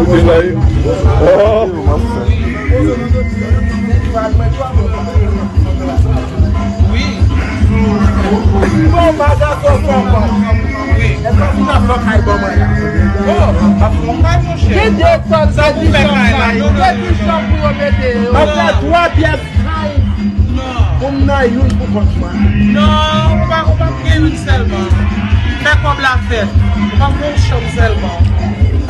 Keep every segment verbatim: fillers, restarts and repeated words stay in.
Koute la, e. Oh. Wi. Bon, bagay fò fò fò. Wi. Èske w ap fè kay ban mwen la? Oh, ap fè kay, monchè. Gen de tòn sa pou fè kay la. Gen de chanm pou yo mete yo. Ap fè twa pyès kay. Non. Pou m nan youn pou kont mwen. Non, ou pa, ou pa pou gen youn sèlman. Fè kòb la fèt. Ou pa pou yon chanm sèlman.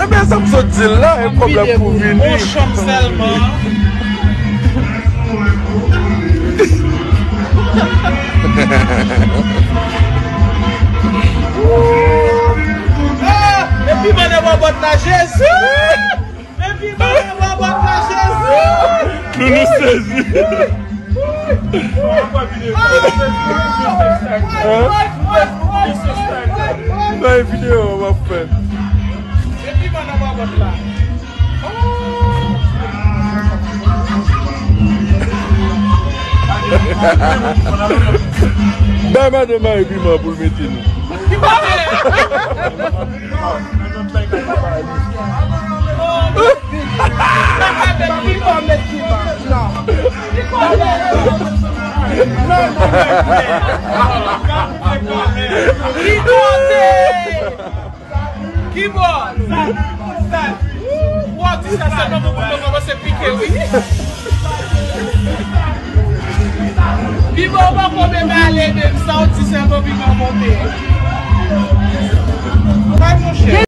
Ebyen, sa m sot di l la, e kòb la pou vini. Yon chanm sèlman. Ah, epi mwen nan bòbòt la, Jezi! Epi mwen nan bòbòt la, Jezi! Nou, nou sezi. Hein? Nan videyo w ap fè. Epi mwen nan bòbòt la. Bay madanm Marie piman pou l mete nou. Ki kote? Ki bò? Sa, sa. Ou ap di sa sèlman pou moun yo kòmanse pike, wi. Piman ou poko menm ale menm, sa ou di sèlman piman monte. Kay monchè.